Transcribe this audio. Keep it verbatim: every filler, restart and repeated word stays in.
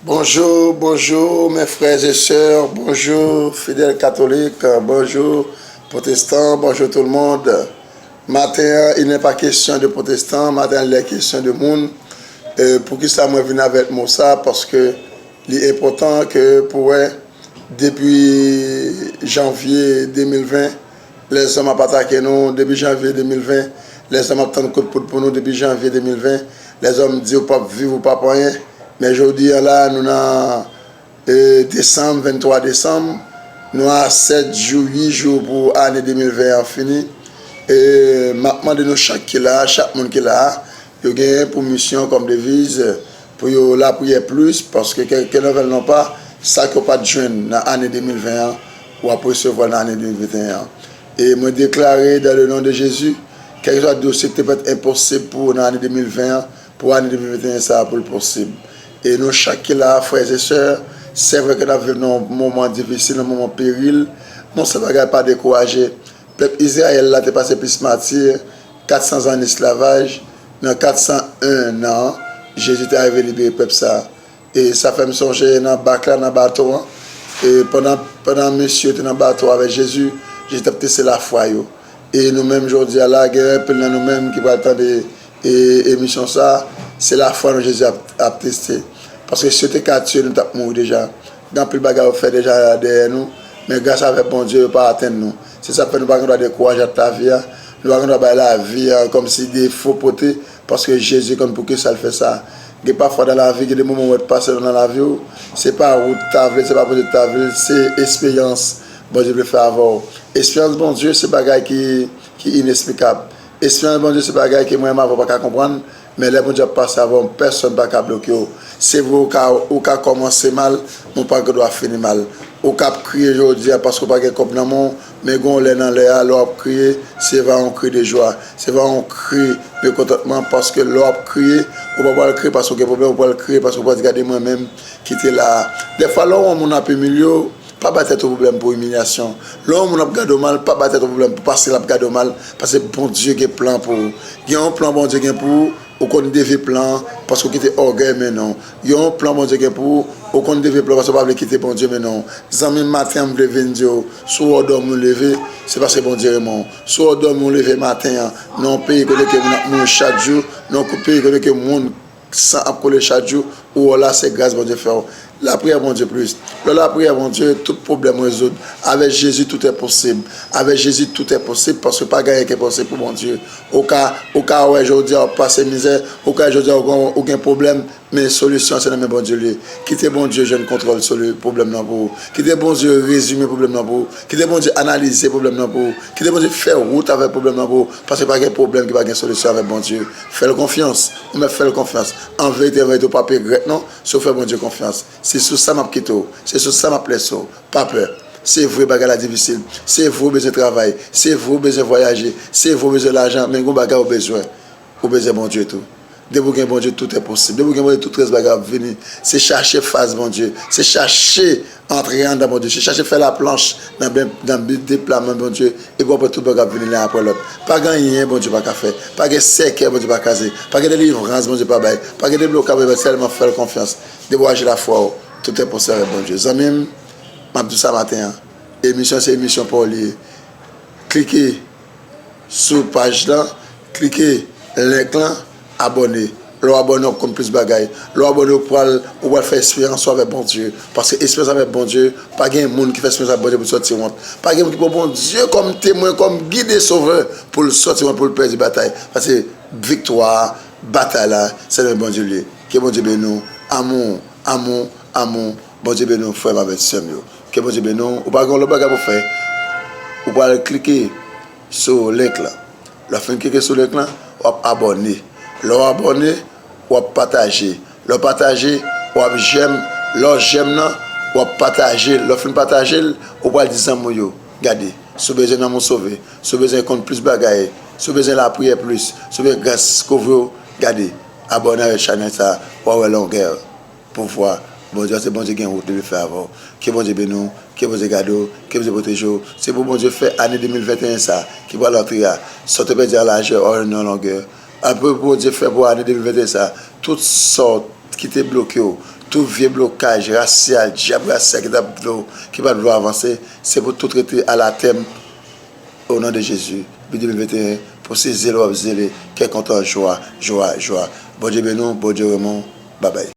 Bonjour, bonjour mes frères et sœurs, bonjour fidèles catholiques, bonjour protestants, bonjour tout le monde. Maten an, il n'est pas question de protestan, maten an, il est question de moun. E, poukisa mwen vin avèk mo sa? Paske li enpòtan ke pou wè, depi janvye de mil ven, lèzòm ap atake nou, depi janvye de mil ven, lèzòm ap tann kout poud pou nou, depi janvye de mil ven, lèzòm di ou p ap viv, ou p ap anyen. Men jodi a la, nou nan e, desanm, venntwa desanm, nou a sèt jou, uit jou pou ane de mil ven an fini. E, m ap mande nou chak ki la a, chak moun ki la a, yo genyen pou misyon kòm deviz, pou yo lapriyè plis, paske kèlke nouvèl non pa, sa ke w pa t jwenn nan ane de mil ven an, w ap resevwa l nan ane de mil venteyen an. E mwen deklare, dans le nom de Jésus, kèlkeswa dosye ki te fèt enposib pou ou nan ane de mil ven an, pou ane de mil venteyen sa a pou l posib. E nou chak ki la a, frè e sè, se vre ke n ap viv nan yon moman difisil, yon moman peril, men yon sèl bagay, pa dekouraje. Pèp Izrayèl la te pase plis mati, kat san zan an esklavaj, nan kat san en an, Jezi te arive libere pèp sa a. E sa fè m sonje nan bak la, nan bato an. E pandan, pandan mesye yo te nan bato avèk Jezi, Jezi t ap teste lafwa yo. E nou menm jodi a la, gen anpil nan nou menm ki pral tande, e, emisyon sa a, se lafwa nou Jezi ap, ap teste. Paske si yo te ka tiye nou, nou t ap mouri deja. Gen anpil bagay yo fè deja dèyè nou, men gras avèk Bondye, yo pa atenn nou. Se sa k fè nou pa gen dwa dekouraje ak lavi a. Nou pa gen dwa bay lavi a kòmsi defo pote, paske Jezi konn poukisa l fè sa. Gen pafwa nan lavi, gen de moman ou wè t pase nan lavi w, se pa ou t ta vle, se pa Bondye t ta vle, se esperyans Bondye vle fè avè w. Esperyans Bondye se bagay ki, ki inesplikab. Esperyans Bondye se bagay ke mwen menm avè w pa ka konprann, men lè Bondye ap pase avè w, pèsonn pa ka bloke w. Se vre ou ka, ou ka kòmanse mal, men w pa gen dwa fini mal. Ou ka ap kriye jodi a paske w pa gen kòb nan men w, men gen yon lè nan lè a, lè w ap kriye, se va yon kri de jwa, se va yon kri de kontantman, paske lè w ap kriye, ou pa pral kriye paske w gen pwoblèm, ou pral kriye paske w pral di, "Gade mwen menm ki te la a." Dèfwa, lè w wè yon moun ap imilye w, pa bay tèt ou pwoblèm pou imilyasyon. Lè yon moun ap gade w mal, pa bay tèt ou pwoblèm pou paske l ap gade w mal, paske Bondye gen plan pou ou. Gen yon plan Bondye gen pou ou, ou konn devye plan an, paske w kite ògèy mennen w. Gen yon plan Bondye gen pou ou, ou konn devye plan paske w pa vle kite Bondye mennen w. Zanmi m, maten an, m vle vin di w, si w wè w dòmi ou leve, se paske Bondye renmen w. Si w wè w dòmi ou leve maten an, nan yon peyi kote ke moun ap mouri chak jou, nan yon peyi kote ke moun san ap koule chak jou, ou wè w la, se gras Bondye fè w. Lapriyè Bondye plis. Lè w lapriyè Bondye, tout pwoblèm rezoud. Avèk Jezi, tout est possible. Avèk Jezi, tout est possible, paske pa gen anyen ki enposib pou Bondye. Ou ka, ou ka wè jodi a w ap pase mizè, ou ka wè jodi a w gen, ou gen pwoblèm, men solisyon an se nan men Bondye l ye. Kite Bondye jwenn kontwòl sou pwoblèm nan pou ou. Kite Bondye rezime pwoblèm nan pou ou. Kite Bondye analize pwoblèm nan pou ou. Kite Bondye fè wout avèk pwoblèm nan pou ou. Paske pa gen pwoblèm ki pa gen solisyon avèk Bondye. Fè l konfyans. Ou mèt fè l konfyans. An verite, an verite, ou p ap regrèt non, si w fè Bondye konfyans. Se sou sa m ap kite w. Se sou sa m ap lese w. Pa pè. Se vre bagay la difisil. Se vre w bezwen travay. Se vre w bezwen vwayaje. Se vre w bezwen lajan. Men gen yon bagay ou bezwen. Ou bezwen Bondye tou. Depi w gen Bondye, tout est possible. Depi w gen Bondye, tout rès bagay ap vini. Se chache fas Bondye. Se chache antre anndan Bondye. Se chache fè laplanch nan, nan bi deplwaman Bondye. Epi w ap wè tout bagay ap vini len apre lòt. Pa gen anyen Bondye pa ka fè. Pa gen sèkèy Bondye pa kraze. Pa gen delivrans Bondye pa bay. Pa gen deblokaj Bondye pa bay. Sèlman fè l konfyans. Dekouraje lafwa w. Tout est possible avèk Bondye. Zanmi m, m ap di w sa maten an. Emisyon se emisyon pa w li ye. Klike sou paj lan, klike link lan, abòne. Lè w abòne, w ap konn plis bagay. Lè w abòne, ou pral, ou pral fè esperyans ou avèk Bondye. Paske esperyans avèk Bondye, pa gen moun ki fè esperyans avèk Bondye pou l sòti wont. Pa gen moun ki pran Bondye kòm temwen, kòm gid e sovè, pou l sòti wont, pou l pèdi batay. Paske viktwa a, batay la, se nan men Bondye l ye. Ke Bondye beni w. Amou, amou, amou. Bondye beni w, frè m avèk sè m yo. Ke Bondye beni w. Ou pa gen yon lòt bagay pou w fè. Ou pral klike sou link lan. Lè w fin klike sou link lan, w ap abòne. Lè w abòne, w ap pataje. Lè w pataje, w ap jèm. Lè w jèm nan, w ap pataje l. Lè w fin pataje l, ou pral di zanmi w yo, gade, si w bezwen nanm ou sove, si w bezwen konn plis bagay, si w bezwen lapriyè plis, si w bezwen gras kouvri w, gade, abòne avèk chanèl sa a, w a wè longè pouvwa Bondye, paske Bondye gen wout li vle fè avè w. Ke Bondye beni w, ke Bondye gade w, ke Bondye pwoteje w. Se pou Bondye fè ane de mil venteyen sa ki pral antre a, sa w te pèdi an lajè, w a jwenn li an longè. Apre Bondye fè pou ane de mil venteyen sa, tout sa w ki te bloke w, tout vye blokaj rasyal, dyab rasyal ki t ap vle w, ki pa t vle w avanse, se pou tout rete anatèm. O non de Jezi, depi de mil venteyen, pou se zele w ap zele, kè kontan, jwa, jwa, jwa. Bondye beni w, Bondye renmen w. Babay.